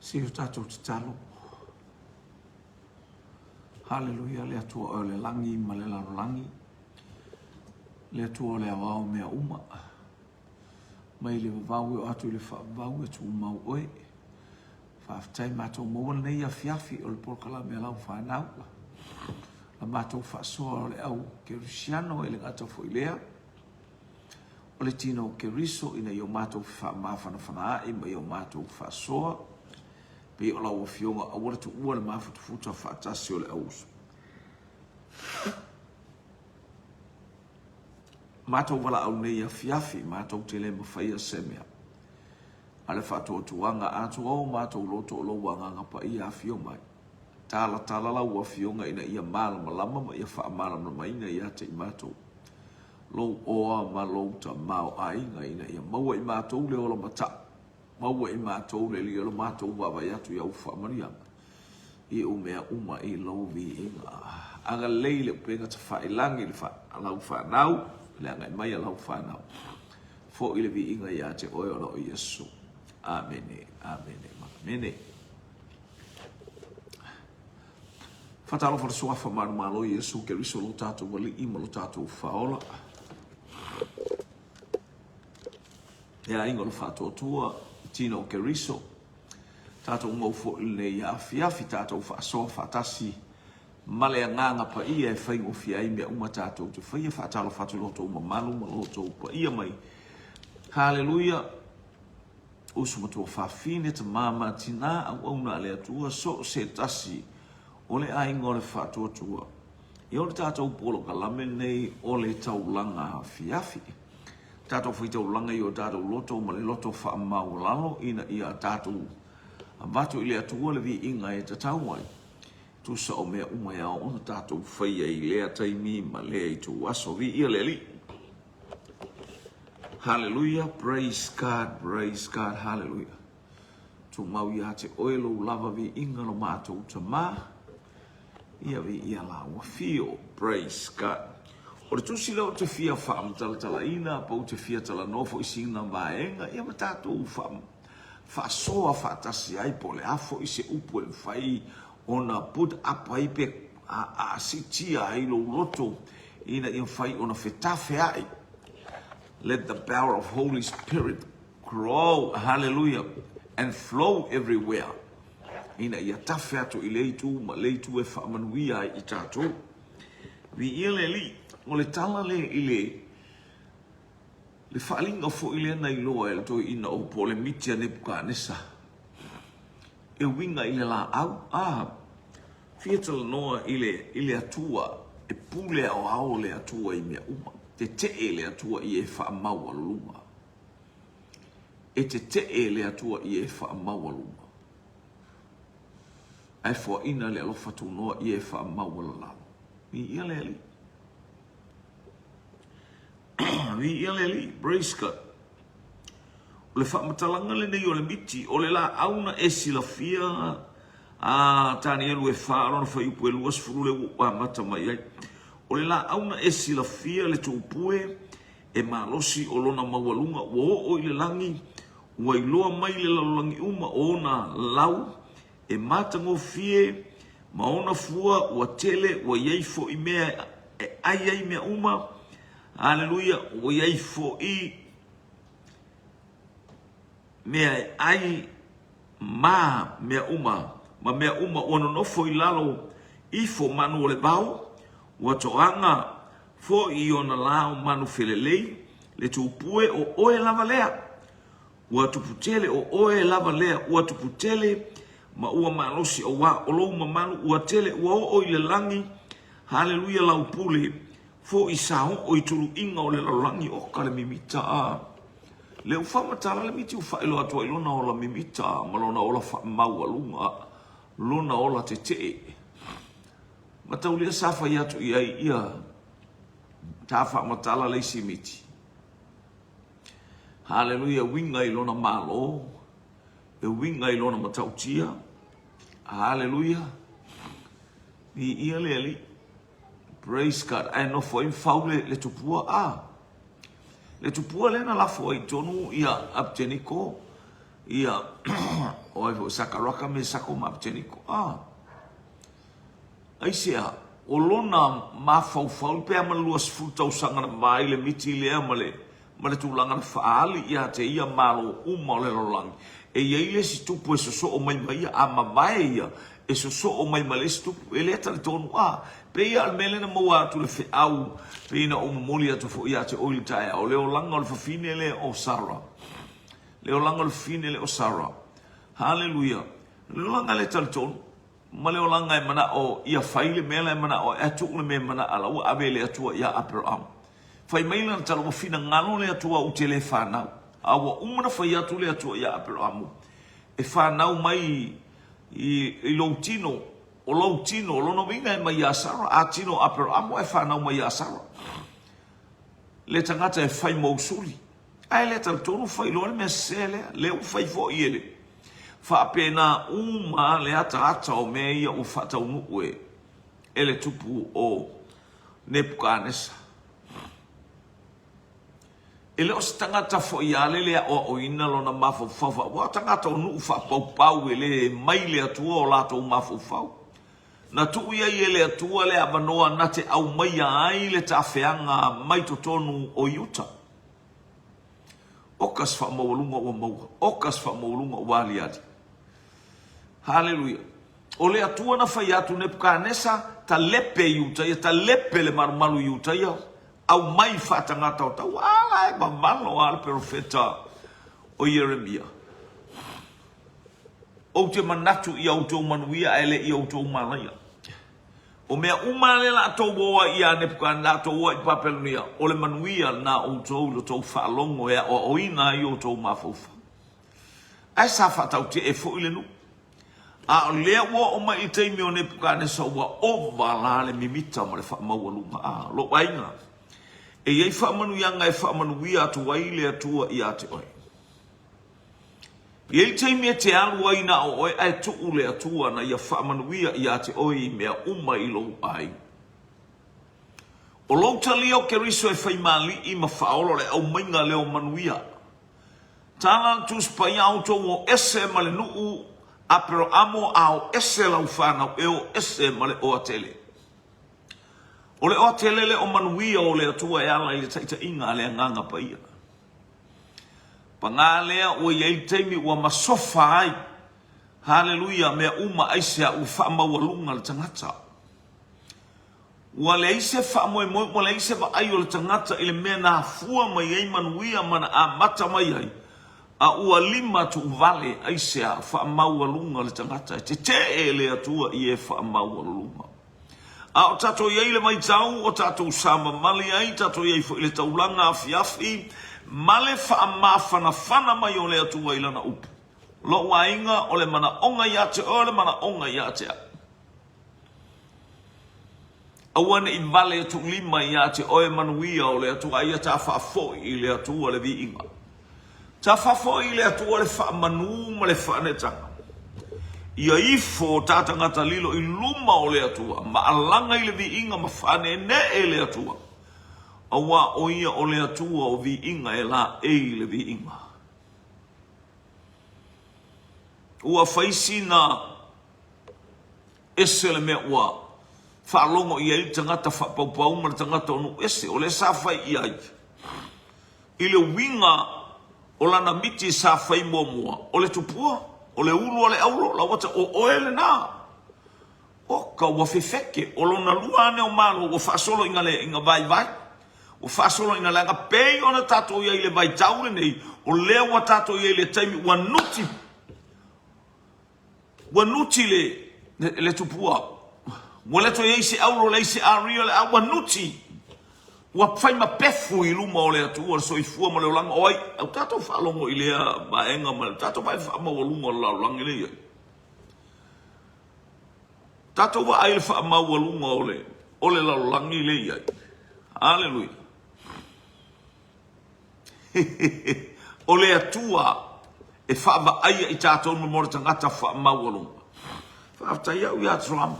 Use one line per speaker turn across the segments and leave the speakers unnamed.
Se i o tatou tatalo. Haleluia, le Atua oe o le lagi ma le lalolagi, le Atua o le aoao o mea uma. Mai le vavau e oo atu i le faavavau e tumau oe. Faafetai matou maua lenei afiafi o le polokalame a lau fanau. La matou faasoa o le au kerisiano e le gata foi lea. O le tino o Keriso ina ia o matou faamafanafana ae ma ia o matou faasoa. Pei o lau afioga aua le tuua le mafutafuta faatasi o le auuso. Matou valaau nei afiafi, matou te le mafaia se mea. A le faatuatuaga atoa o matou loto o lou Agaga Paia afio mai. Talatala lau Afioga ina ia malamalama ma ia faamalamalamaina ia te i matou lou oa ma lou tamaoaiga ina ia maua i matou le ola matau, maua i matou le alii o le matou vaavaai atu i au faamanuiaga i u mea uma i lou viiga. Agalelei le upega tafailagi i le lau fanau, le agai mai a lau fanau. Foi le viiga ia te oe ona o Iesu. Amene, amene, amene. Faatalofa le suafa manumalo Iesu Keriso lo tatou Alii ma lo tatou Faaola. E aiga o le faatuatua, tino o Keriso, tatou mau foi lenei afiafi, tatou faasoa faatasi ma le agaga paia e faigofie ai mea uma tatou te faia. Faatalofa atu i lo outou mamalu ma lo outou paia mai. Haleluia! Uso matua fafine, tama ma tina, auauna a le Atua, so o se tasi o le aiga o le faatuatua. Ia o le tatou polokalame lenei o le taulaga afiafi. Tatou faitaulaga i o tatou loto ma le loto faamaualalo ina ia tatou avatu i le Atua le viiga e tatau ai. Tusa o mea uma e ao ona tatou faia i lea taimi ma lea ituaso. Viia le Alii. Haleluia, praise God, praise God, haleluia. Tumau ia te oe lou lava viiga lo matou Tama. Ia viia la afio, praise God. O le tusi lea ou te fia faamatalatalaina, po ou te fia talanoa foi sina vaega, ia ma tatou faasoa faatasi ai, po o le a foi se upu e mafai ona put up ai pe aasitia ai lou loto ina ia mafai ona fetafeai. Let the power of Holy Spirit grow, hallelujah, and flow everywhere. Ina ia tafe atu i le itu ma le itu e faamanuia ai i tatou. Viia le Alii, o le tala le i le Le faaaliga foi lea na iloa e le toeaina o po o le miti a Nepukanesa e uiga i le laau, a fia talanoa i le, i le Atua, e pule aoao le Atua i mea uma. Tetee le Atua i e faamaualuluga. E tetee le Atua i e faamaualuluga. Ae foaina le alofa tunoa i e faamaualalalo. Viia le Alii. Viia le Alii, praise God. O le faamatalaga lenei o le miti, o le laau na e silafia a Tanielu e fa lona fuaiupu e 20 lea ua ou amata mai ai. O le laau na e silafia le tupue e malosi o lona maualuga ua oo i le lagi, ua iloa mai le lalolagi uma o ona lau e matagofie ma ona fua ua tele, ua i ai foi mea e ai ai mea uma. Aleluia, ua i ai foi mea e ai ma mea uma, ma mea uma ua nonofo i lalo ifo manu o le vao, ua toaga foi i ona lao manu felelei, le tupue o oe lava lea. Ua tupu tele, o oe lava lea, ua tupu tele ma ua malosi ʻauā, o lou mamalu ua tele, ua oo i le lagi, haleluia lau pule, foi sa oo i tuluiga o le lalolagi, oka le mimita a. Le ua faamatala le miti ua faailoa atu ai lona ola mimita ma lona ola faamaualuga, lona ola tetee. Mataulia sa fai atu i ai ia ta faamatala le isi miti. Haleluia, e uiga i lona malo, e uiga i lona matautia. Haleluia. Viia le Alii. Praise God. Ae nofo ai ma fau le, le tupua. Ah. Le tupua lea na lafo ai tonu ia Abteniko. Ia, o ai foi, Sakaraka, Mesako ma Apeteniko. Ah. Aisea? O lona mafaufau pe a ma le 20 tausaga na mavae i le miti lea ma le ma le tulaga na faaali ia te ia malo uma o le lalolagi, e i ai le isi tupu e sosoo mai ma ia, a mavae ia, e sosoo mai ma le isi tupu. E le talitonu, a, pei lava o le mea lea na maua atu le feau, pei na ou momoli atu foi ia te oe i le taeao, le olaga o le fafine lea o Sara. Le olaga o le fafine lea o Sara. Haleluia! Le olaga le talitonu. Ma le olaga e manao ia fai le mea la e manao ai, ae tuu le mea e manaa la ua ave e le Atua ia Aperamo. Fai mai lana tala, ua finagalo le Atua ou te le fanau. A ua uma ona fai atu le Atua ia Aperamo, e fanau mai i, i lou tino, o lou tino, o lona uiga e mai ia Sara, a tino Aperamo ae fanau mai ia Sara. Le tagata e fai mou suli. Ae le talitonu fai loa le mea sese lea, lea ua fai foi e le faapena uma le ataata o mea ia ua faataunuu e e le tupu o Nepukanesa. E le o se tagata foi a le le aoaoina lona mafaufau faa, aua o tagata o nuu faapaupau e le mai le Atua o latou mafaufau. Na tuu i ai e le Atua le avanoa na te aumaia ai le tafeaga mai totonu o Iuta. Oka se faamaualuga ua maua. Oka se faamaualuga ua aliali. Haleluia. O le Atua na fai atu Nepukanesa, talepe i uta ia, talepe le malumalu i uta ia, aumai faatagata o tau. A la e vavalo a le perofeta o Ieremia. Ou te manatu ia outou manuia ae le i outou malaia. O mea uma lea la tou o ai ia Nepukanesa, la tou o ai i Papelonia, o le manuia lena o outou i lo tou faalogo e aoaoina ai outou mafaufau. Ae sa faatautee foi le nuu. A o lea ua oo mai i le taimi o Nepukanesa ua ova la le mimita ma le faamaualuga. A, lou aiga, e i ai faamanuiaga e faamanuia atu ai le Atua ia te oe. E i ai taimi e te alu ai na o oe ae tuu le Atua na ia faamanuia ia te oe i mea uma i lou aiga. O lou talia o Keriso e fai mali'i ma faaola o le aumaiga lea o manuia. Tala le Tusi Paia a outou o ese ma le nuu Aperoamo a o ese lau fanau e o ese ma le oatele. O le oatele lea o manuia o le Atua e ala i le taitaiga a le Agaga Paia. Paga lea ua i ai le taimi ua masofa ai, haleluia, mea uma aisea ua faamaualuga le tagata. Ua leai se faamoemoe, ua leai se vaai o le tagata i le mea na afua mai ai manuia ma na amata mai ai, a ua limatuuvale aisea faamaualuga le tagata e tetee le Atua i e faamaualuluga. A o tatou i ai i le vaitau o tatou samamali ai, tatou i ai foi i le taulaga afiafi ma le faamafanafana mai o le Atua i Lana upu. Lou aiga, o le manaoga ia te oe, o le manaoga ia te au. Aua ne i vale tuulima ia te oe manuia o le Atua, a ia ta faafoi i le Atua le viiga. Ta faafoi i le Atua le faamanu ma le faanetaga. Ia ifo ta tagata lilo i luma o le Atua, ma alaga i le viiga ma faaneenee le Atua, auā o ia o le Atua o viiga e laei le viiga. Ua fai sina ese le mea ua faalogo i ai le tagata faapaupau ma le tagata o nuu ese, o lea sa fai i ai. I le uiga o lana miti sa fai muamua, o le tupua, o le ulu a le aulo, la ua ta, o oe lena. Oka, ua fefeke, o lona lua ane o malo ua faasolo ina le, ina vaivai. Ua faasolo ina leaga, pei ona tatou i ai i le vaitau lenei, o lea ua tatou i ai i le taimi ua nuti Ua nuti le, le tupua. Ua le toe i ai se auro, leai se aria, le a, ua nuti. Ua fai ma pefu i luma o le Atua le soifua ma le olaga. O ai? Au tatou faalogo i lea vaega ma le tatou vaai faamaualuga o le lalolagi lea i ai. Tatou vaai i le faamaualuga o le, o le lalolagi lea i ai. Aleluia. O le Atua e faavaaia i tatou ma mo le tagata faamaualuga. Faafetai au ia Trump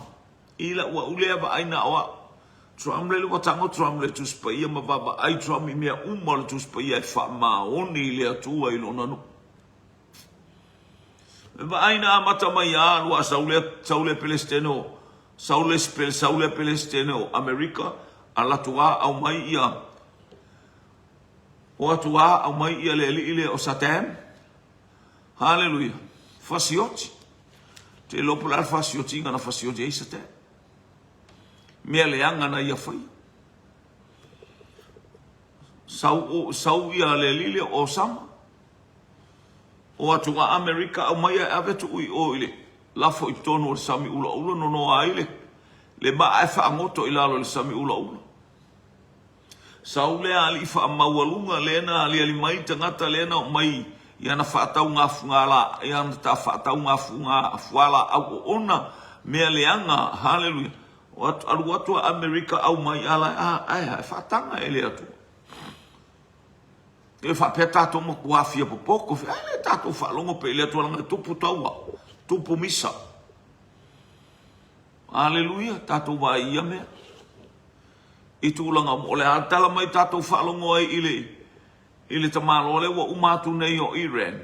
i lau au lea vaai na o au. Trump lele ua tago Trump le Tusi Paia ma vaavaai Trump i mea uma o le Tusi Paia e faamaoni i le Atua i lona nuu. E vaai na amata mai ia alu a sau lea, sau lea Pelesitene o, sau le isi, sau lea Pelesitene o Amerika, alu atu lava aumai ia, o atu lava aumai ia le alii lea o Saddam. Haleluia. Fasioti. Te iloa po o le a le fasiotiga na fasioti ai Saddam. Mea leaga na ia faia. Sau, sau ia le alii lea o Osama. O atu a Amerika aumai ae ave tuu i o i le lafo i totonu o le sami ulaula nonoa ai le le maa ae faagoto i lalo i le sami ulaula. Sau lea alii faamaualuga lea na aliali mai tagata lea na omai i ana faataugafuga i ana faataugafuga fualaau oona mea leaga haleluia o atu alu atu a Amerika aumai a la a ae a e faataga e le Atua. E faapea tatou matua fia popoto, a lea tatou faalogo pea i le Atua leaga e tupu taua, tupu misa. Aleluia, tatou vaai i ia mea. I tulaga uma, o le a tala mai tatou faalogo ai i le i le tamaloa lea ua uma atu nei o Iran.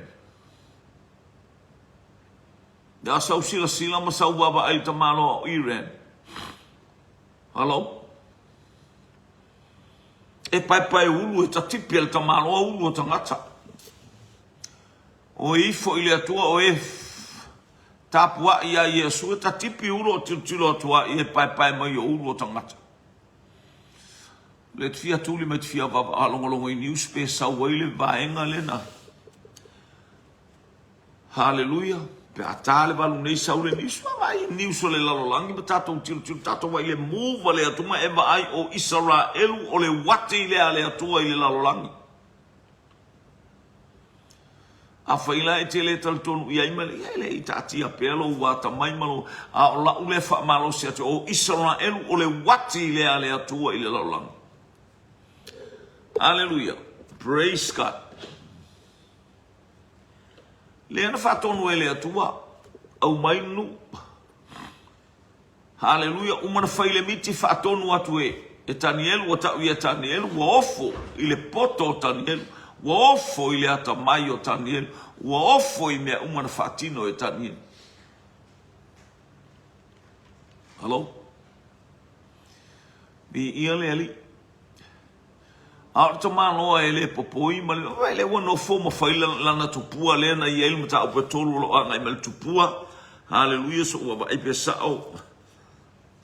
Le a sau silasila ma sau vaavaai i le tamaloa o Iran. Hello? E paepae ulu, e tatipi e le tamaloa ulu o tagata. O e ifo i le Atua, o e tapuai ia Iesu, e tatipi ulu o tilotilo atu a i e paepae mai o ulu o tagata. Le te fia tuli mai te fia vava logologo i news pe sau ai le vaega lena. Haleluia! Pe a ta le valu nei sau le news, vaavaai i news o le lalolagi ma tatou tilotilo, tatou vaai i le move a le Atua ma e vaai o Isaraelu o le uati lea a le Atua i le lalolagi. Afai la e te le talitonu i ai ma le, ia e le i taatia pea lou atamai ma lou, a o lau lea faamalosi atu, o Isaraelu o le uati lea a le Atua i le lalolagi. Haleluia! Praise God! Lea na faatonu e le Atua, aumai le nuu. Haleluia, uma na fai le miti faatonu atu e, e Tanielu, ua tau ia Tanielu, ua ofo i le poto o Tanielu, ua ofo i le atamai o Tanielu, ua ofo i mea uma na faatino e Tanielu. Hello? Viia le Alii. A o le tamaloa e le popoi ma le vaai lea ua nofo ma fai lana tupua lea na i ai le mataupu e tolu o lo o agai mai le tupua. Haleluia, so ua vaai pe sao.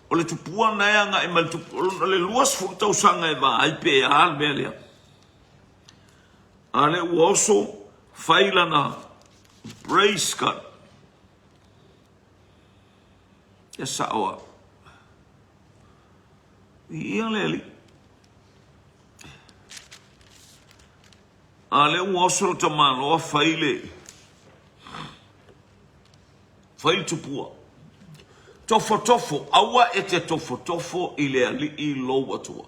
O le tupua na e agai mai le tupua, o le 20 tausaga e vaai pe a le mea lea. A lea ua oso fai lana praise God. E sao a. Viia le Alii. A lea ua oso le tamaloa fai le fai le tupua. Tofotofo, aua e te tofotofo i le Alii lou Atua.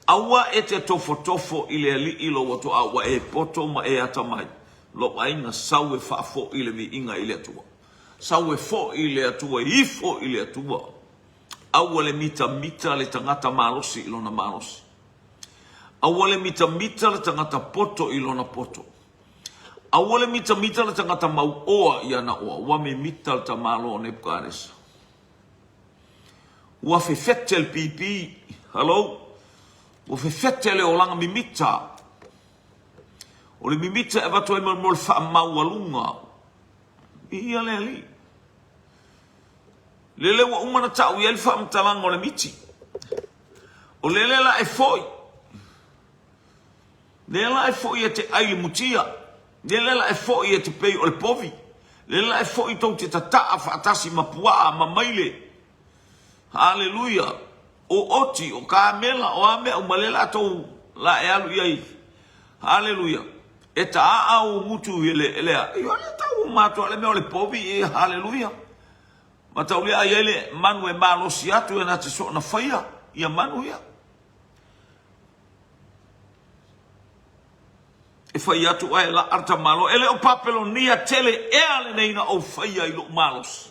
Aua e te tofotofo i le Alii lou Atua, a ua e poto ma e atamai. Lou aiga sau e faafoi le viiga i le Atua. Sau e foi i le Atua, ifo i le Atua. Aua le mitamita le tagata malosi i lona malosi. Aua le mitamita le tagata poto i lona poto. Aua le mitamita le tagata mauoa i ana oa. Ua mimita le tamaloa o Nebukadesa. Ua fefete le pipi. Hello? Ua fefete le olaga mimita. O le mimita e avatu ai mo le faamaualuga. Viia le Alii. Lele ua uma na tau i ai le faamatalaga o le miti. O lele la e foi. Lea la e foi e te ai le mutia. Lele la e foi e te pei o le povi. Lele la e foi tou te tataa faatasi ma puaa ma maile. Haleluia! O oti, o kamela, o a mea uma, lea la tou la e alu i ai. Haleluia! E taa ou gutu i le lea. Ia le tau uma atu le mea o le povi, e haleluia. Mataulia ai ai le manu e malosi atu e na te soona faia ia manu ia. E fai atu ae la arta malo. E le o Papelonia tele ea lenei na ou faia i lou malosi.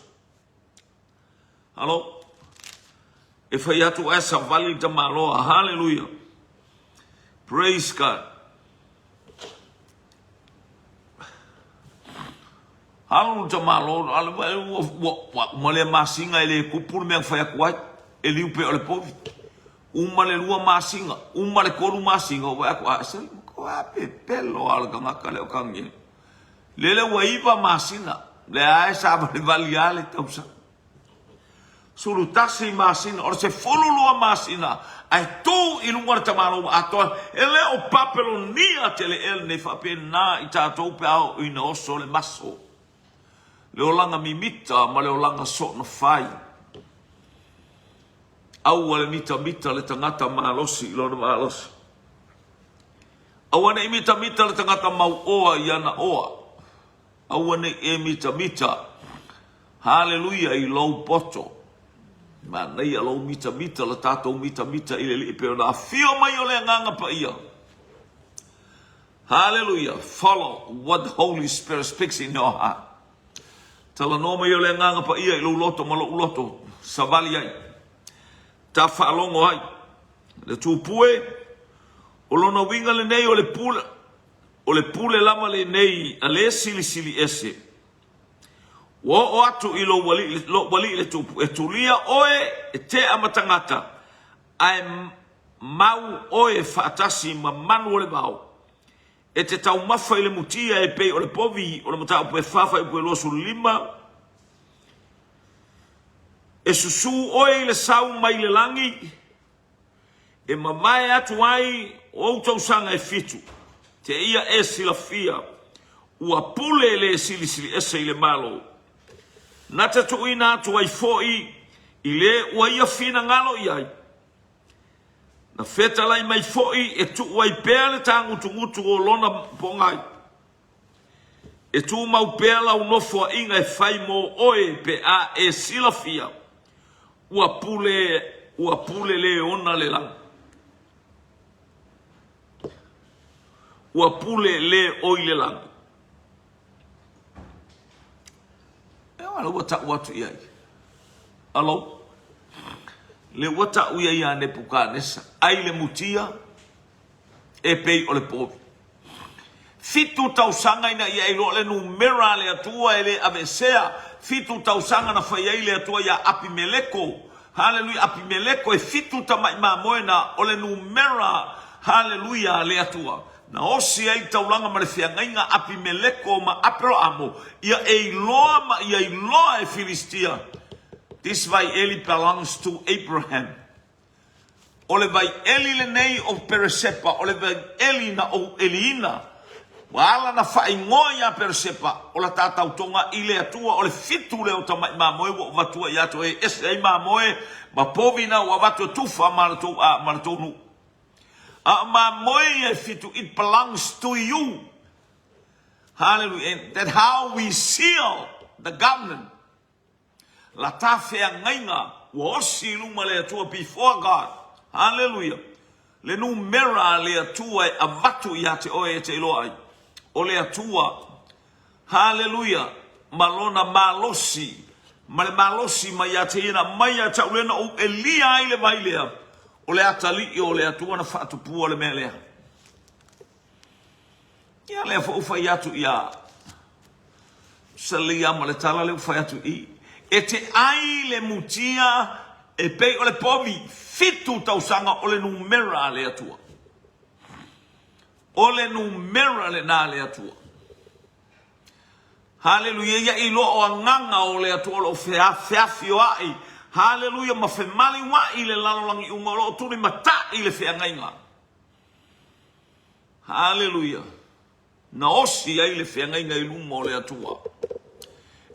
Halo? E fai atu ae savali le tamaloa. Haleluia. Praise God. Alu le tamaloa, alu, ua, ua, ua uma lea masina e le tupu le mea na fai atu ai, e liu pea o le povi. Uma le lua masina, uma le tolu masina, ou vaai atu, a, se matua pepelo lava o le tagata lea o Taniela. Lele ua iva masina, lea lava e savalivali lava le tausaga. 11 masina, o le 12 masina, ae tu i luga le tamaloa atoa. E le o Papelonia tele ea lenei faapena i tatou pe a oo ina oso le maso, le olaga mimita ma le olaga soona fai. Aua le mitamita le tagata malosi i lona malosi. Aua ne i mitamita le tagata mauoa i ana oa. Aua ne i e mitamita, haleluia, i lou poto. Manaia lou mitamita, le tatou mitamita i le Alii pei ona afio mai o le Agaga Paia. Haleluia, follow what the Holy Spirit speaks in your heart. Talanoa mai o le Agaga Paia i lou loto ma lou loto, savali ai, ta faalogo ai. Le tupue, o lona uiga lenei o le pule, O le pule lava lenei a le Silisili Ese. Ua oo atu i lou alii, lou alii le tupu, e tulia oe e tea ma tagata, ae mau oe faatasi ma manu o le vao. E te taumafa i le mutia e pei o le povi o le mataupu e 4 fuaiupu e 25. E susū oe i le sau mai le lagi, E mavae atu ai ou tausaga e fitu, teia e silafia ua pule le Silisili Ese i le Malo. Na te tuuina atu ai foi i le ua ia finagalo i ai. Na fetalai mai foi e tuu ai pea le tagutugutu o lona pogai. E tumau pea lau nofoaiga e fai mo oe pe a e silafia ua pule, ua pule le ona le lagi. Ua pule le oi le lagi. E ala ua ta'u atu i ai. Alo. Le ua ta'u i ai ia Nepukanesa, ai le mutia, e pei o le povi. Fitu tausaga ina ia iloa le numera a le Atua e le aveesea. Fitu tausaga na fai ai le Atua iā Apimeleko. Haleluia, Apimeleko e fitu tamai mamoe na o le numera, haleluia, a le Atua. Na osi ai le taulaga ma le feagaiga Apimeleko ma Aperoamo ia e iloa ma ia iloa e Filistia. This vaieli belongs to Abraham. O le vaieli lenei o Peresepa, o le vaieli na ou eliina. Ua ala na faaigoa iā Peresepa, o la ta tautoga i le Atua, o le fitu lea o tamai mamoe ua ou avatua ia te oe e ese ai mamoe ma povi na ua avatu e tufa ma le tou, ma le tou nuu. A o mamoe ia e fitu, it belongs to you. Hallelujah. And that how we seal the government. La ta feagaiga ua osi i luma le Atua before God. Haleluia. Le numera a le Atua e avatu ia te oe e te iloa ai. O le Atua. Haleluia. Ma lona malosi. Ma le malosi mai ia te ia na aumai ia te au lea na ou elia ai le vai lea. O le atalii o le Atua na faatupua le mea lea. Ia lea foi ua fai atu ia Salia ma le tala lea ua fai atu i e te ai le mutia e pei o le povi fitu tausaga o le numera a le Atua. O le numera lena a le Atua. Haleluia, ia iloa o agaga o le Atua o lo o feafioai, haleluia, ma femaliuai le lalolagi uma o lo o tulimata'i le feagaiga. Haleluia! Na osi ai le feagaiga i luma o le Atua,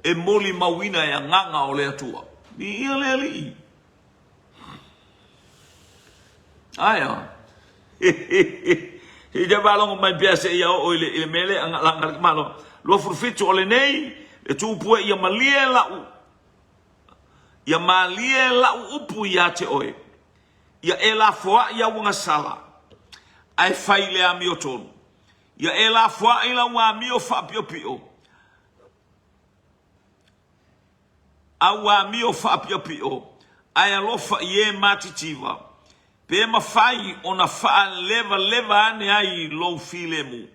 e molimauina e agaga o le Atua. Viia le Alii! Ae a? I te faalogo mai pea seia oo i le, i le mea lea, laga le malo. 27 o lenei, le tupue ia malie lau, ia malie lau upu ia te oe. Ia e lafoai au agasala, ae fai i le amiotonu. Ia e lafoai lau amio faapiopio, au amio faapiopio, ae alofa i e matitiva, pe mafai ona faalevaleva ane ai lou filemu.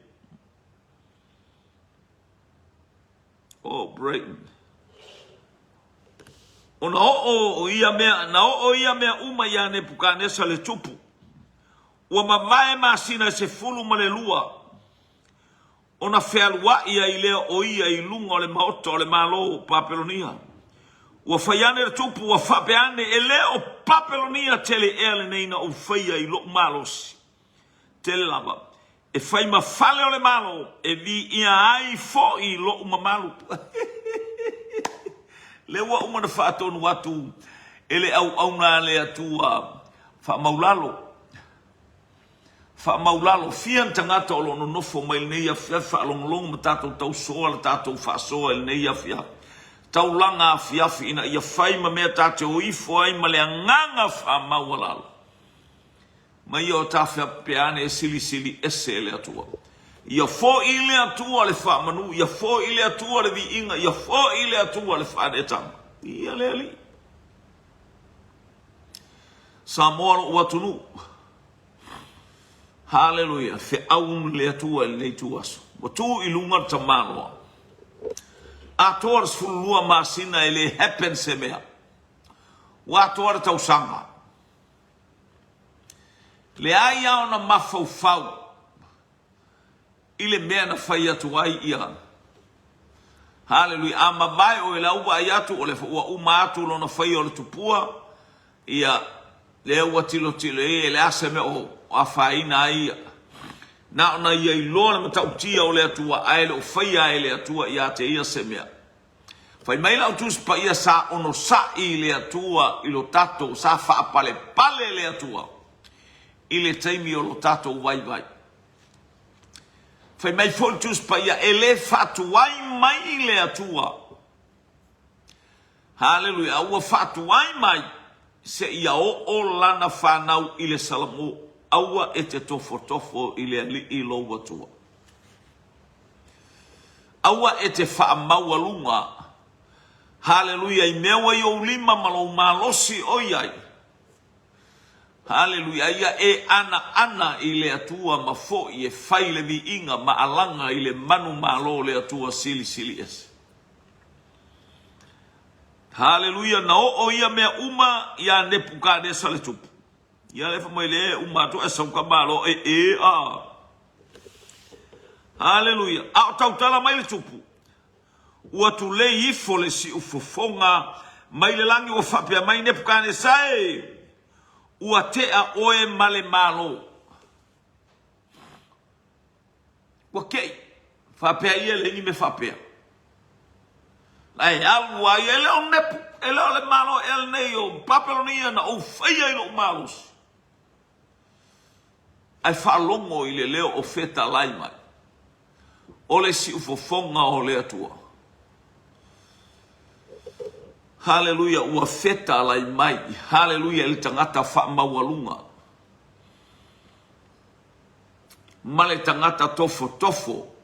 Oh, Brayton. Ona oo ia mea, na oo ia mea uma iā Nepukanesa le tupu. Ua mavae masina e 12, ona fealuaʻi ai lea o ia i luga o le maota o le Malo o Papelonia. Ua fai ane le tupu, ua faapea ane, E le o Papelonia tele ea lenei na ou faia i loʻu malosi tele lava, e fai ma fale o le Malo, e viia ai foi loʻu mamalu. Lea ua uma ona faatonu atu e le auauna a le Atua faamaulalo. Faamaulalo, fia ni tagata o lo o nonofo mai lenei afiafi faalogologo ma tatou tausoa le tatou faasoa i lenei afiafi. Taulaga afiafi ina ia fai ma mea ta te o ifo ai ma le agaga faamaualalo. Ma ia o ta faapea ane e silisili ese e le Atua. Ia foi le Atua le faamanu, ia foi le Atua le viiga, ia foi le Atua le faaneetaga. Ia le Alii. Samoa lou atunuu. Haleluia, feau le Atua i lenei ituaso. Ua tu i luga le tamaloa. Atoa le 12 masina e le happen se mea. Ua atoa le tausaga. Leai lava ona mafaufau i le mea na fai atu ai ia. Haleluia. A mavae oe la ua vaai atu o le ua uma atu lona faia o le tupua, ia lea ua tilotilo i ai e le a se mea o afaina ai ia. Na ona ia iloa le matautia o le Atua ae le o faia e le Atua ia te ia se mea. Fai mai lau Tusi Paia sa onosai le Atua i lo tatou, sa faapalepale le Atua i le taimi o lo tatou vaivai. Fai mai foi le Tusi Paia, e le faatuai mai le Atua. Haleluia, a ua faatuai mai seia oo lana fanau i le Salamo. Aua e te tofotofo i le Alii lou Atua. Aua e te faamaualuga, haleluia, i mea ua i ou lima ma lou malosi o i ai. Haleluia, ia e anaana i le Atua ma foi e fai le viiga ma alaga i le manumalo o le Atua Silisili Ese. Haleluia, na oo ia mea uma iā Nepukanesa le tupu. Ia lea fai mai le uma atu ae sau ka malo e e a. Haleluia. A o tautala mai le tupu. Ua tulei ifo le siufofoga mai le lagi ua faapea mai Nepukanesa e, ua tea oe ma le Malo. Ua kei. Faapea ia e leai ni mea faapea. Ae alu a ia, e le o Nepu, e le o le Malo ea lenei o Papelonia na ou faia i lou malosi. Ae faalogo i le leo o fetalai mai, o le siufofoga o le Atua. Haleluia, ua fetalai mai, haleluia, i le tagata faamaualuga ma le tagata tofotofo.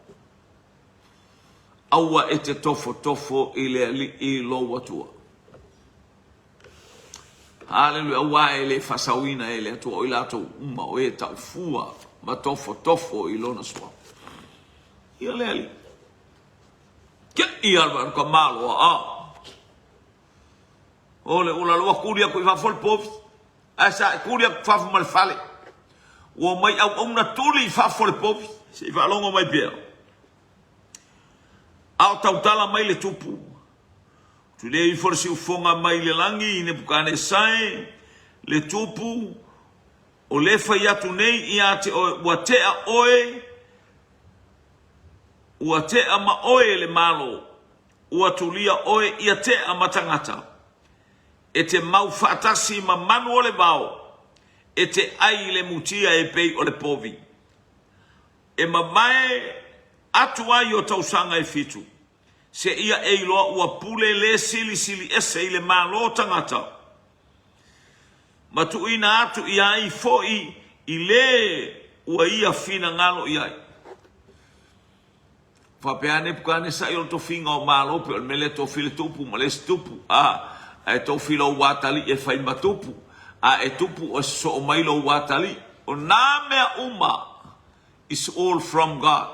Aua e te tofotofo i le Alii lou Atua. Haleluia, aua e le faasaoina e le Atua o i latou uma o e taufua ma tofotofo i lona suafa. Ia le Alii. Ke ia le ka malo a. O le ula lua kuli aku i fafo le povi. Ae sa e kuli aku fafo ma le fale. Ua mai auauna tuli i fafo le povi. Se i faalogo mai pea. A o tautala mai le tupu. Tulei ifo le siufofoga mai le lagi i Nepukanesa e, le tupu, o le fai atu nei ia te oe, ua tea oe, ua tea ma oe le Malo, ua tulia oe ia tea ma tagata. E te mau faatasi ma manu o le vao, e te ai i le mutia e pei o le povi. E mavae atu ai o tausaga e fitu. Seia e iloa ua pule le silisili ese i le Malo tagata, ma tuuina atu i ai foi i le ua ia finagalo i ai. Faapea Nepukanesa i o le tofiga o Malo pei o le mea lea tofi le tupu ma le isi tupu, a, ae tofi lou atalii e fai ma tupu, a e tupu oe sosoo mai lou atalii. O nā mea uma is all from God.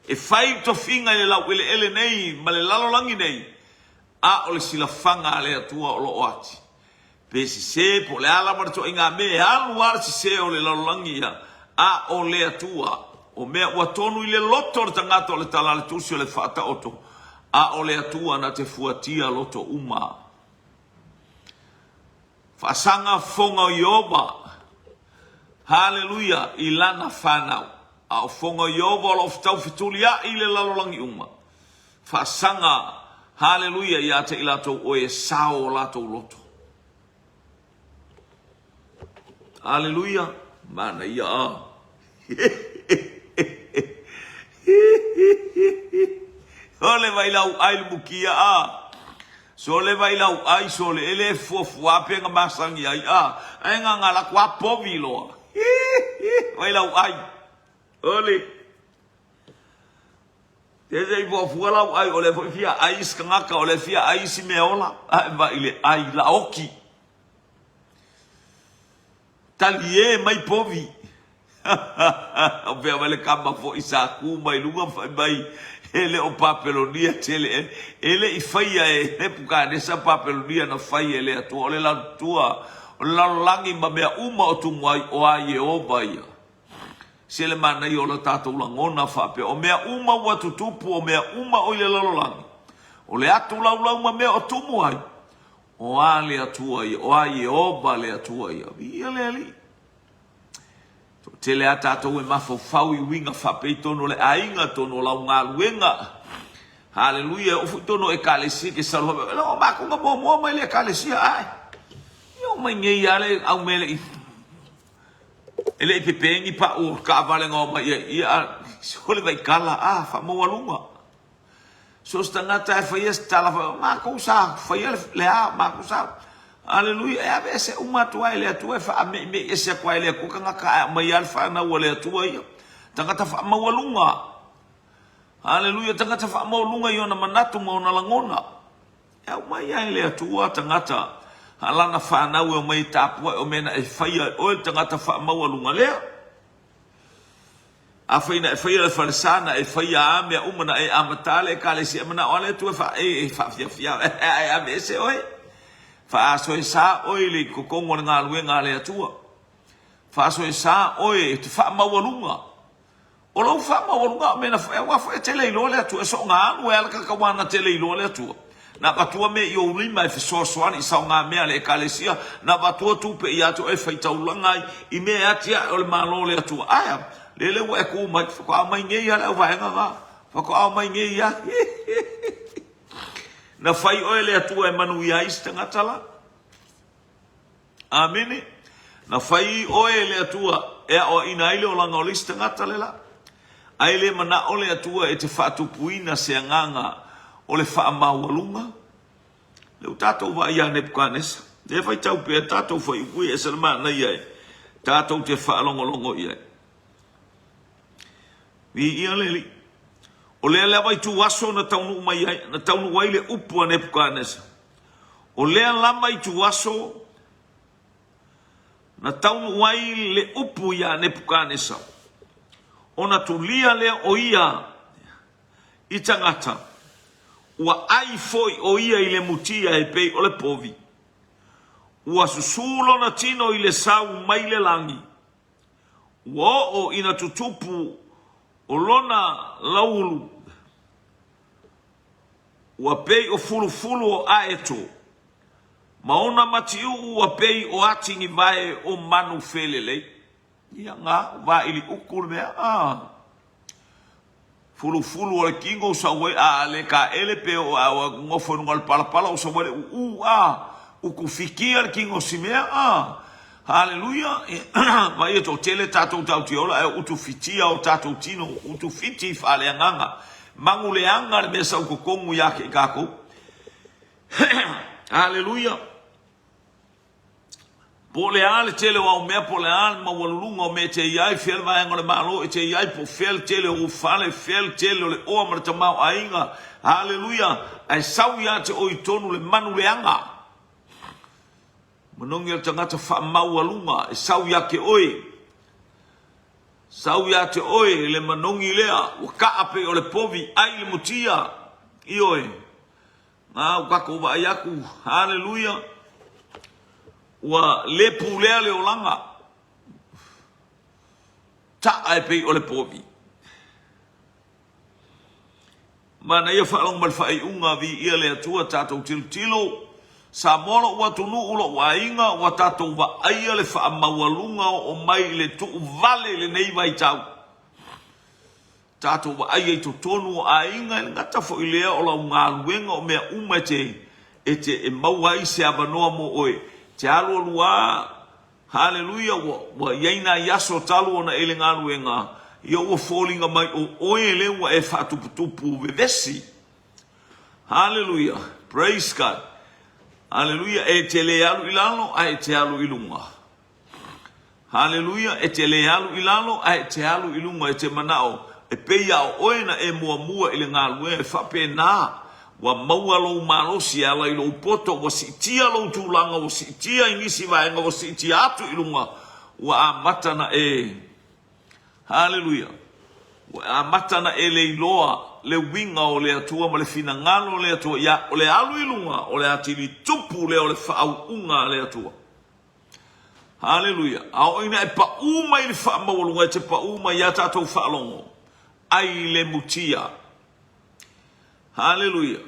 E fai tofiga i le laueleele nei ma le lalolagi nei, a o le silafaga a le Atua o lo o ati. Pe sese po o le a lava le toaiga mea, e alu lava le sese o le lalolagi ia, a o le Atua, o mea ua tonu i le loto o le tagata o le tala a le Tusi o le Faataoto, a o le Atua na te fuatia loto uma. Faasaga fofoga o Ieova, haleluia, i lana fanau, a o fofoga o Ieova o lo o taufetuliai i le lalolagi uma. Faasaga, haleluia, ia te i latou oe e sao o latou loto. Haleluia, manaia a. Sole vai lau ai le mukia a. Sole vai lau ai sole e le fuafua pe nga masangi ai a. Ai nga nga la kwa povi loa. Vai lau ai. Ole. Te se i fuafua lau ai o le foi fia ai isi tagata o le fia ai isi mea ola. Ae vai le ai la oki. Talie mai povi. O pea mai le kama foi sa ku mai luga ma fai mai e le o Papelonia tele e, e le i faia e Nepukanesa Papelonia na fai e le Atua o le latua o le lalolagi ma mea uma o tumu ai o a Ieova ia. Se le manaia o le tatou lagona faapea o mea uma ua tutupu o mea uma o i le lalolagi o le atu laulau ma mea o tumu ai O a le Atua ia? O a Ieova le Atua ia? Viia le Alii. Toatele a tatou e mafaufau i uiga faapei tonu o le aiga, tonu o lau galuega. Haleluia, e oo foi tonu o ekalesia ke salu faapea, ela o makou na muamua mai le ekalesia ae. Ia o mai nei a le au mea le i e le i pepeni pau o taavale na omai ai ia sole vaikala a faamaualuga. So o se tagata e faia se tala fai, o makou sa faia le a, makou sa. Aleluia, e aveese uma atu ai e le Atua, e faameimei ese atu ai e le Atua tagata ae aumai lava le fanau a le Atua ia. Tagata faamaualuga. Aleluia, tagata faamaualuga i ona manatu ma ona lagona. E aumai lava e le Atua tagata a lana fanau e omai e tapuai o mea na e faia e oe le tagata faamaualuga lea. Afai na e faia le falesa, na e faia a mea uma, na e amata le Ekalesia, e manao a le Atua e faa, e, e faafiafia ae aveese oe. Faasoesa oe i le totonu o le galuega a le Atua. Faasoesa oe e te faamaualuga. O lou faamaualuga o mea na fai, aua foi e te le iloa le Atua, e soona alu ai lava le tagata aua na te le iloa le Atua. Na avatua mea i ou lima e fesoasoani i saogamea a le Ekalesia, na avatua tupe ia te oe e faitaulaga ai i mea e atiae o le Malo o le Atua. Ae a? Lele ua e tu mai, faatoa omai nei lava le auvaega na. Faatoa omai nei lava. Na fai oe e le Atua e manuia ai isi tagata la. Amene. Na fai oe e le Atua e aoaina ai le olaga o le isi tagata le la. Ae le manao le Atua e te faatupuina se agaga o le faamaualuga. Lea ua tatou vaai ia Nepukanesa. Lea e faitau pea tatou fuaiupu ia e ese le manaia e tatou te faalogologo i ai. Viia le Alii. O lea lava ituaso na taunuu mai ai, na taunuu ai le upu a Nepukanesa. O lea lava ituaso na taunuu ai le upu iā Nepukanesa, ona tulia lea o ia i tagata, ua ai foi o ia i le mutia e pei o le povi, ua susū lona tino i le sau mai le lagi, ua oo ina tutupu o lona lauulu, Ua pei o fulufulu o aeto, ma ona matiuu ua pei o atigi vae o manu felelei. Ia nga, vaili uku le mea, a. Fulufulu o le kino sau ai, a le kaele pe o a o nofo i luga o le palapala o sau ai le uu, a. Uku fikia le kino si mea, a. Haleluia! Ma ia toatele tatou tatou ola ae utu fitia o tatou tino, utu fiti faaleagaga. Magu leaga le mea sau totonu ia te i tatou. Haleluia! Po o le a le tele o au mea, po o le a le maualuluga o mea e te i ai, fea le vaega o le Malo e te i ai, po o fea le tele o ou fale, fea le tele o le oa ma le tamaoaiga. Haleluia! Ae sau ia te oe i totonu le manu leaga. Manogi o le tagata faamaualuga e sau ia te oe. Sau ia te oe le manogi lea, ua kaa pei o le povi, ai le mutia. Ioe. A ua tatou vaai atu, haleluia, ua le pulea le olaga, taa e pei o le povi. Manaia faalogo mai le faaiuga, viia le Atua, tatou tilotilo, Samoa lou atunuu, lou aiga, ua tatou vaaia le faamaualuga oo mai i le tuuvale i lenei vaitau. Tatou vaaia i totonu o aiga, e le gata foi lea o lau galuega, o mea uma e te, e te e maua ai se avanoa mo oe, e te alualu lava, Haleluia, ua, ua i ai nai aso talu ona e i le galuega, ia ua foliga mai o oe lea ua e faatuputupu vevesi. Haleluia, praise God. Haleluia, e te le alu i lalo ae e te alu i luga. Haleluia, e te le alu i lalo ae e te alu i luga, e te manao e pei a o oe na e muamua i le galuega, e faapena Ua maua lou malosi e ala i lou poto, ua siitia lou tulaga, ua siitia i nisi vaega, ua siitia atu i luga, ua amata na e, Haleluia, ua amata na e leiloa le uiga o le Atua ma le finagalo o le Atua, ia, o le alu i luga, o le atili tupu lea o le faauuga a le Atua. Haleluia. A oo ina e paū mai i le faamaualuga, e te paū mai ia tatou faalogo, ai le mutia. Haleluia!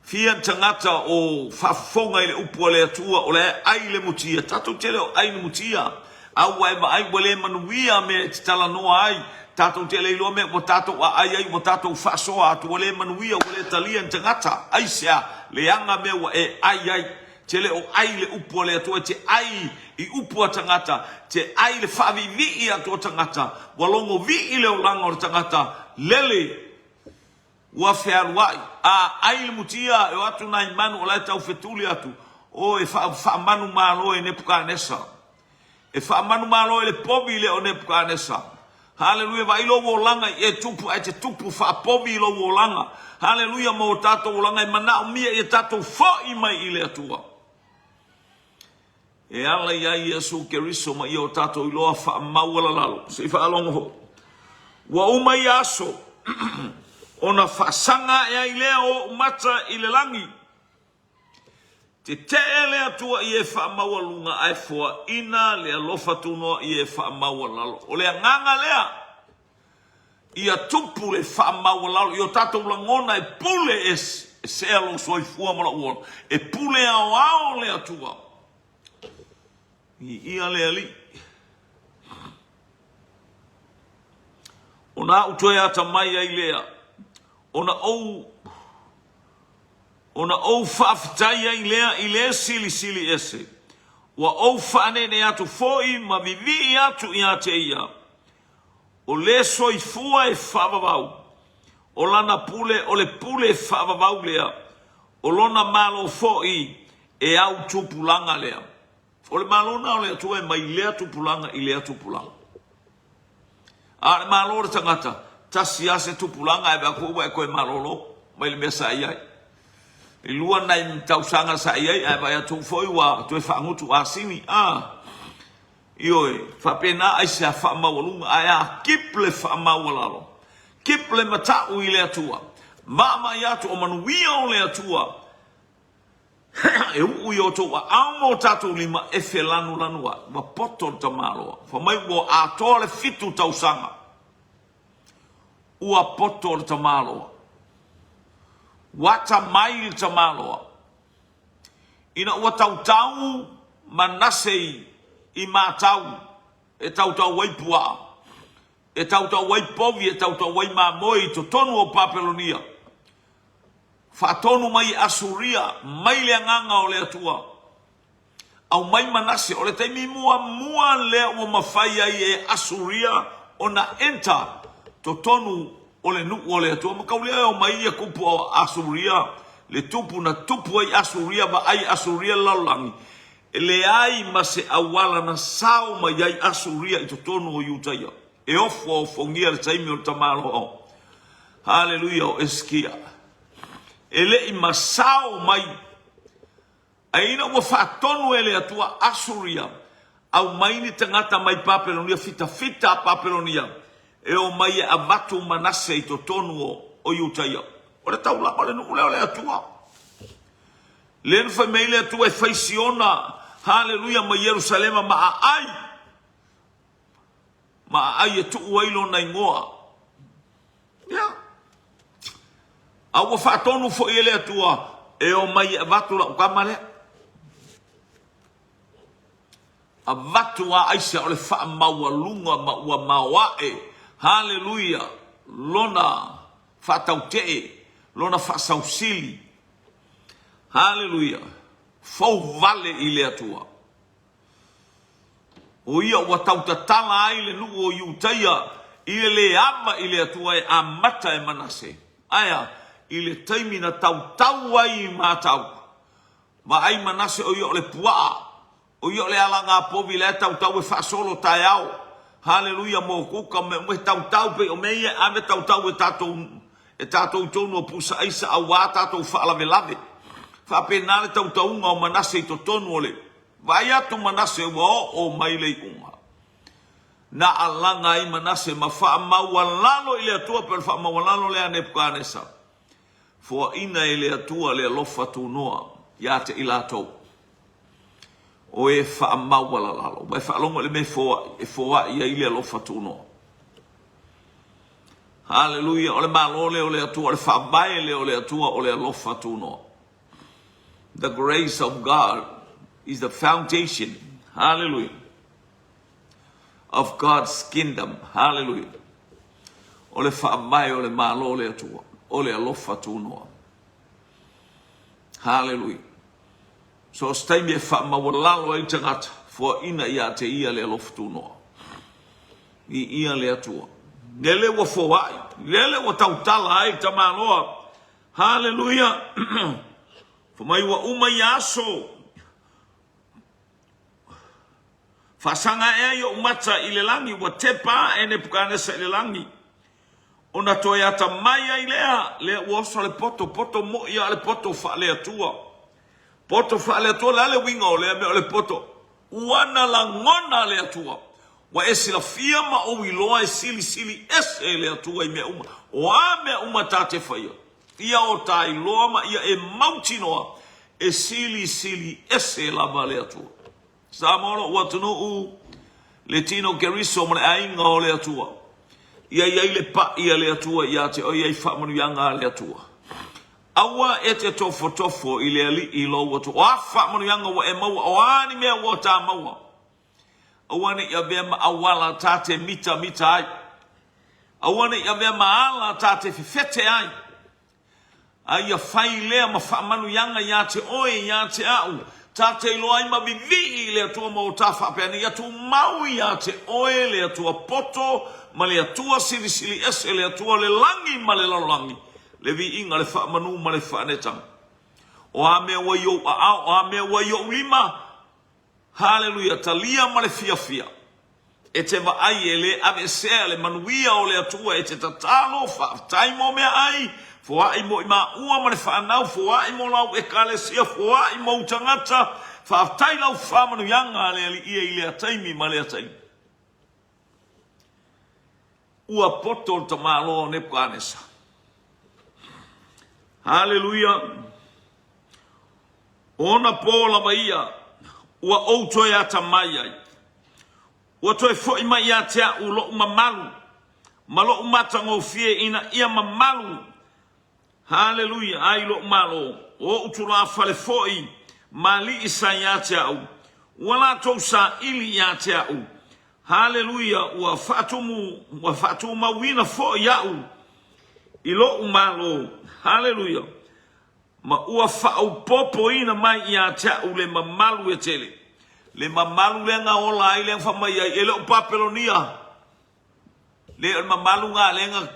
Fia tagata o faafofoga i le upu a le Atua o la e ai le mutia. Tatou te le o ai le mutia. A ua e vaai ua le manuia mea e te talanoa ai. Tatou te le iloa mea ua tatou aai ai, ua tatou faasoa atu, ua le manuia, ua le talia ni tagata. Aisea? Leaga mea ua e ai ai. Te le o ai le upu a le Atua, e te ai i upu a tagata, te ai le faaviivii atu o tagata, ua logovii le olaga o le tagata, lele Ua fealuai, a ai le mutia, e o atu nai manu o la e tau fetuli atu, o e faamanumalo e Nepukanesa. E faamanumalo e le povi lea o Nepukanesa. Haleluia, vaai lou olaga i e tupu, ae te tupu faapovi i lou olaga. Haleluia, ma o tatou olaga e manaomia ia tatou foi mai i le Atua. E ala iā Iesu Keriso ma ia o tatou iloa faamaualalalo. Se i faalogo foi. Ua uma ia aso, ona faasaga ae ai lea o ou mata i le lagi. Tetee le Atua i e faamaualuga ae foaina le alofa tunoa i e faamaualalo. O le agaga lea, ia tupu le faamaualalo i o tatou lagona e pule e sea lou soifua ma lou ola. E pule aoao le Atua. Viia le Alii. Ona au toe atamai ai lea, ona ou ona ou faafetai ai lea i le Silisili Ese, ua ou faaneenee atu foi ma vivii atu ia te ia, o le soifua e faavavau, o lana pule o le pule faavavau lea, o lona Malo foi e au tupulaga lea. O le Malo lena o le Atua e mai lea tupulaga i lea tupulaga. A o le Malo o le tagata, tasi lava se tupulaga ae vaai atu ua e toe malolo mai le mea sa i ai. E lua nai tausaga sa i ai ae vaai atu foi ua toe faagutu asini. A, ioe, faapena aisea faamaualuga ae a keep le faamaualalo. Keep le matau i le Atua. Vaavaai atu o manuia o le Atua e uu i outou aao ma o tatou lima e felanulanu ai. Ua poto le tamaloa. Fai mai ua atoa le fitu tausaga. Ua poto le tamaloa. Ua atamai le tamaloa. Ina ua tautau Manase i matau e tautau ai puaa, e tautau ai povi, e tautau ai mamoe i totonu o Papelonia. Faatonu mai e Asuria mai le agaga o le Atua. Aumai Manase, o le taimi muamua lea ua mafai ai e Asuria ona enter totonu o le nuu o le Atua. Ma kau lea e omai ia tupu o Asuria, le tupu na tupu ai Asuria, vaai Asuria le lalolagi, e leai ma se auala na sao mai ai Asuria i totonu o Iutaia. E ofoaofongia le taimi o le tamaloa. Haleluia o Eskia. E le i masao mai. Ae ina ua faatonu e le Atua Asuria. Aumai ni tagata mai Papelonia, fitafita a Papelonia, e omai e avatu Manase i totonu o Iutaia. O le taulaga o le nuu lea o le Atua. Lea na fai mai ai le Atua e fai Siona, haleluia, ma Ierusalema ma aai, ma aai e tuu ai lona igoa. Ia. A ua faatonu foi e le Atua e omai e avatu lau tama lea. Avatu a aisa o le faamaualuga ma ua maoae, haleluia, lona faatautee, lona faasausili, haleluia, fou vale i le Atua. O ia ua tautatala ai le nuu o Iutaia i le le ava i le Atua e amata e Manase. Aea, i le taimi na tautau ai i matau, Vaai Manase o ia o le puaa, o ia o le alaga povi la e tautau e faasolo taeao. Haleluia mo kuka me me tautau pei o mea ia e ave tautau e tatou e tatou i totonu o pusa aisa auā tatou faalavelave. Faapena le tautauga o Manase i totonu o le Vaai atu Manase ua oo mai le iuga. Na alaga ai Manase ma faamaualalo i le Atua pei o le faamaualalo lea a Nepukanesa. Foaina e le Atua le alofa tunoa ia te i latou o e faamaualalalo. Ua e faalogo i le mea e foai, e foai ai le alofa tunoa. Haleluia, o le Malo lea o le Atua, o le faavae lea o le Atua, o le alofa tunoa. The grace of God is the foundation, hallelujah, of God's kingdom. Hallelujah. O le faavae o le Malo o le Atua, o le alofa tunoa. Hallelujah. So o se taimi e faamaualalo ai tagata, foaina ia te ia le alofa tunoa. I ia le Atua. Lele ua foai, lele ua tautala ai tamaloa. Hallelujah. Fa mai ua uma ia aso. Faasaga ae ai ou mata i le lagi, ua tepa ae Nepukanesa i le lagi. Ona toe atamai ai lea, lea ua oso le poto, poto moi a le poto faale-Atua. Poto faale-Atua, o le a le uiga o lea mea o le poto? Ua na lagona le Atua. Ua e silafia ma ou iloa e silisili ese le Atua i mea uma. O a mea uma ta te faia, ia o ta iloa ma ia e mautinoa e silisili ese lava le Atua. Samoa lou atunuu, le tino Keriso ma le aiga o le Atua. Ia i ai le pa'i a le Atua ia te oe, ia i faamanuiaga a le Atua. Aua e te tofotofo i le Alii i lou Atua. O a faamanuiaga ua e maua, o a ni mea ua ta maua, aua ne i avea ma auala ta te mitamita ai. Aua ne i avea ma ala ta te fefete ai. A ia fai lea ma faamanuiaga ia te oe, ia te a'u, ta te iloa ai ma vivii i le Atua ma o ta faapea nei, Ia tumau ia te oe le Atua poto ma le Atua silisili ese, le Atua o le lagi ma le lalolagi, le viiga, le faamanu ma le faanetaga. O a mea ua i ou aao, o a mea ua i ou lima, Haleluia! Talia ma le fiafia. E te vaai e le aveesea le manuia o le Atua, e te tatalo, faafetai mo meaai, foai mo i maua ma le whanau, foai mo lau ekalesia, foai mou tagata, faafetai lau faamanuiaga a le Alii e i lea taimi ma lea taimi. Ua poto le tamaloa o Nepukanesa. Haleluia! O ona pō lava ia ua ou toe atamai ai. Ua toe foi mai ia te a'u lo'u mamalu ma lo'u matagofie ina ia mamalu, haleluia, ai lo'u malo. O o'u tulafale foi ma alii sa ia te a'u, ua latou saili ia te a'u, haleluia, ua faatumu, ua faatumauina foi a'u i lo'u malo, haleluia. Ma ua faaopoopoina mai ia te a'u le mamalu e tele. Le mamalu lea na ola ai, lea na fai mai ai, e le o Papelonia, le o le mamalu na lea na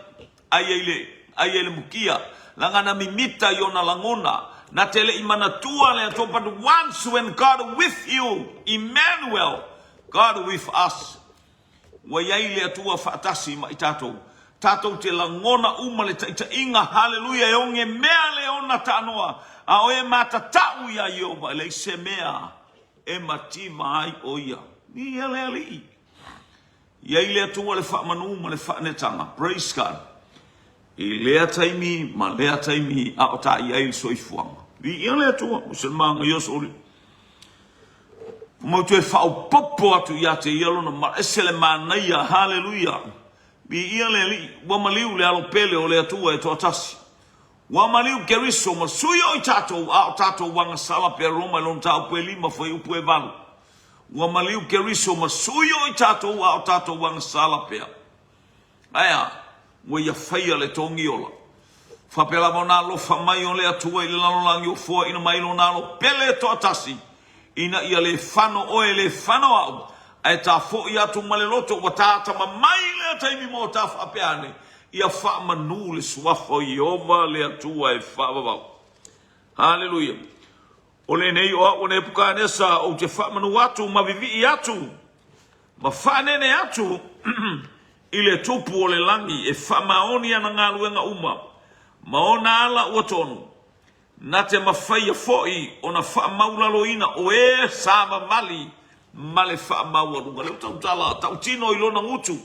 ai ai le, ai ai le mukia, leaga na mimita i ona lagona, na te le i manatua le Atua, but once when God with you, Emmanuel, God with us. Ua i ai le Atua faatasi ma i tatou. Tatou te lagona uma le taitaiga, haleluia, e oge mea le ona taanoa, a o e matatau iā Ieova, e leai se mea e mativa ai o ia. Viia le Alii. I ai le Atua le faamanu ma le faanetaga. Praise God. I lea taimi ma lea taimi a o ta i ai le soifuaga. Viia le Atua, o se magaia soli. Ua mau toe faaopoopo atu ia te ia lona ma ese le manaia. Haleluia. Viia le Alii, ua maliu le alo pele o le Atua e toatasi. Ua maliu Keriso ma sui o i tatou, a o tatou agasala pea Roma i lona mataupu e 5, fuaiupu e 8. Ua maliu Keriso ma sui o i tatou, a o tatou agasala pea. Ae a? Ua ia faia le togiola. Faapea lava ona alofa mai o le Atua i le lalolagi ua foaina mai Lona Alo pele e toatasi, ina ia le fano oe, le fano au, ae ta foi atu ma le loto ua ta atamamai i lea taimi mo ta faapea ane, ia faamanu le suafa o Ieova le Atua e faavavau. Haleluia! O lenei o au o Nepukanesa ou te faamanu atu ma vivii atu ma faanene atu i le Tupu o le lagi e faamaoni ana galuega uma ma ona ala ua tonu, na te mafaia foi ona faamaulaloina o e savavali ma le faamaualuga. Lea ua tautala tautino i lona gutu,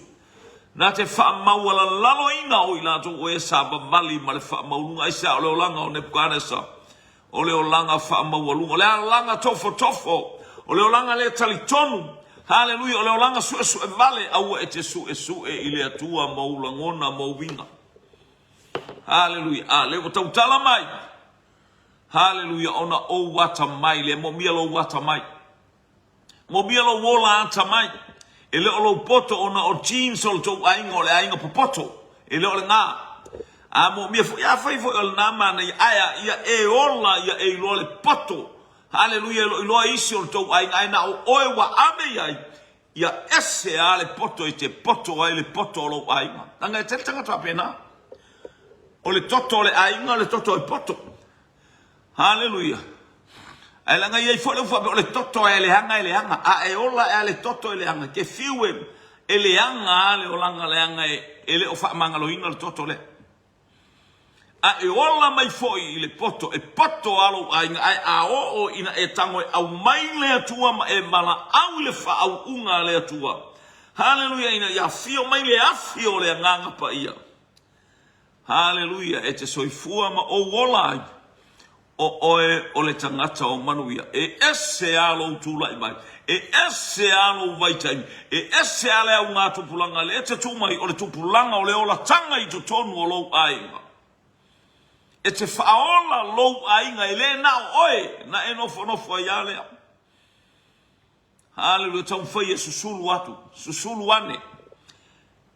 na te faamaualalaloina o i latou o e savavali ma le faamaualuga. Aisea? O le olaga o Nepukanesa O le olaga faamaualuga, o le alaga tofotofo, o le olaga le talitonu. Haleluia, o le olaga suesue vale, aua e te suesue i le Atua ma ou lagona ma ou uiga. Haleluia, a lea ua tautala mai. Haleluia, ona ou atamai, lea moomia lou atamai. Momia lou ola atamai. E le o lou poto ona o genes o le tou aiga o le aiga popoto. E le o lena. A moomia foi, afai foi o lena manaia, ae a ia e ola ia e iloa le poto. Haleluia, e le o iloa isi o le tou aiga, ae na o oe ua ave i ai, ia ese a le poto e te poto ai le poto o lou aiga. Leaga e tele tagata faapena. O le toto o le aiga o le toto e poto. Haleluia. Ae leaga e i ai foi le upu faapea, o le toto e leaga e leaga, a e ola ea le toto e leaga, e te fiu e, e leaga lava le olaga leaga e, e le o faamagaloina le toto lea. A e ola mai foi i le poto, e poto lava lou aiga, ae a oo ina e tago e aumai le Atua ma e valaau i le faauuga a le Atua, haleluia, ina ia afio mai le afi o le Agaga Paia, Haleluia, e te soifua ma ou ola ai, o oe o le tagata o manuia. E ese a lou tulai mai, e ese a lou vaitaimi, e ese a le auga tupulaga lea e te tu mai, o le tupulaga o le olataga i totonu o lou aiga. E te faaola lou aiga, e le na o oe na e nofonofo ai a lea. Haleluia, taumafai e susulu atu, susulu ane.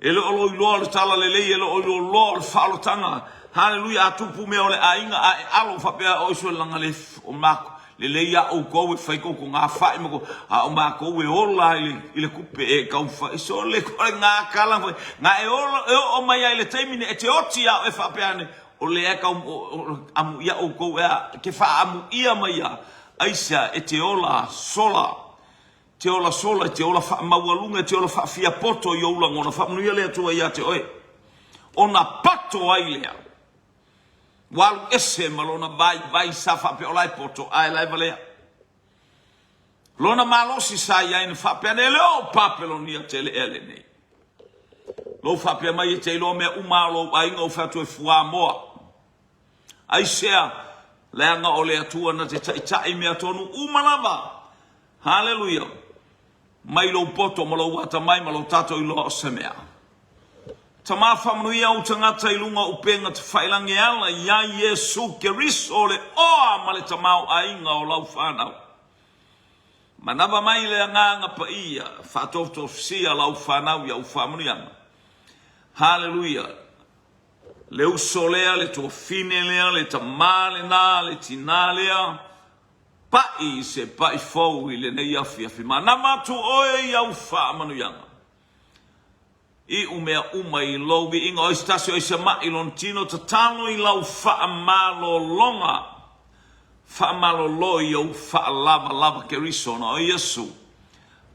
E le o lou iloa o le talalelei, e le o lou iloa o le faaolotaga. Haleluia, a tupu mea o le aiga, a e alo faapea oi sole laga le o mako. Lelei a outou e fai kou togafai ma kou, a o makou e ola i le, i le kupe e taumafai. Sole ko le ngā kala foi. Ngā e ola, e oo mai ai le taimi nei e te oti a oe faapea ane, o lea e tau, o, o, amuia outou ea, ke faaamuia mai ia, Aisea e te ola sola, te ola sola, e te ola faamaualuga, e te ola faafiapoto i ou lagona, faamanuia le Atua ia te oe. Ona poto ai lea. Ua alu ese ma lona vaivai sa faapea o la e poto, ae la e valea. Lona malosi sa i ai na faapea nei, le o Papelonia tele ea lenei. Lou faapea mai e te iloa mea uma o lou aiga ou fai atu e fuamoa. Aisea? Leaga o le Atua na te taitai mea tonu uma lava. Haleluia! Mai lou poto ma lou atamai ma lou tatou iloa o se mea. Tama faamanuia ou tagata i luga o upega tafailangi e ala iā Iesu Keriso le oa ma le tamaoaiga o lau fanau. Manava mai le Agaga Paia, faatofutofisia lau fanau i au faamanuiaga. Haleluia! Le uso lea, le tuafine lea, le tamā lenā, le tinā lea, paʻi i se paʻi fou i lenei afiafi. Manava atu oe i au faamanuiaga. Iʻu mea uma i lou viiga, o ai se tasi o ai se maʻi i lona tino, tatalo i lau faamalologa, faamalolo i ou faalavalava Keriso ona o Iesu.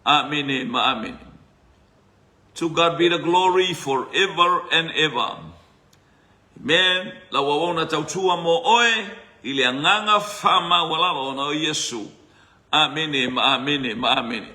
Amene ma amene. To God be the glory for ever and ever. Amen. Lau auauna tautua mo oe i le agaga faamaualalo ona o Iesu. Amene ma amene ma amene.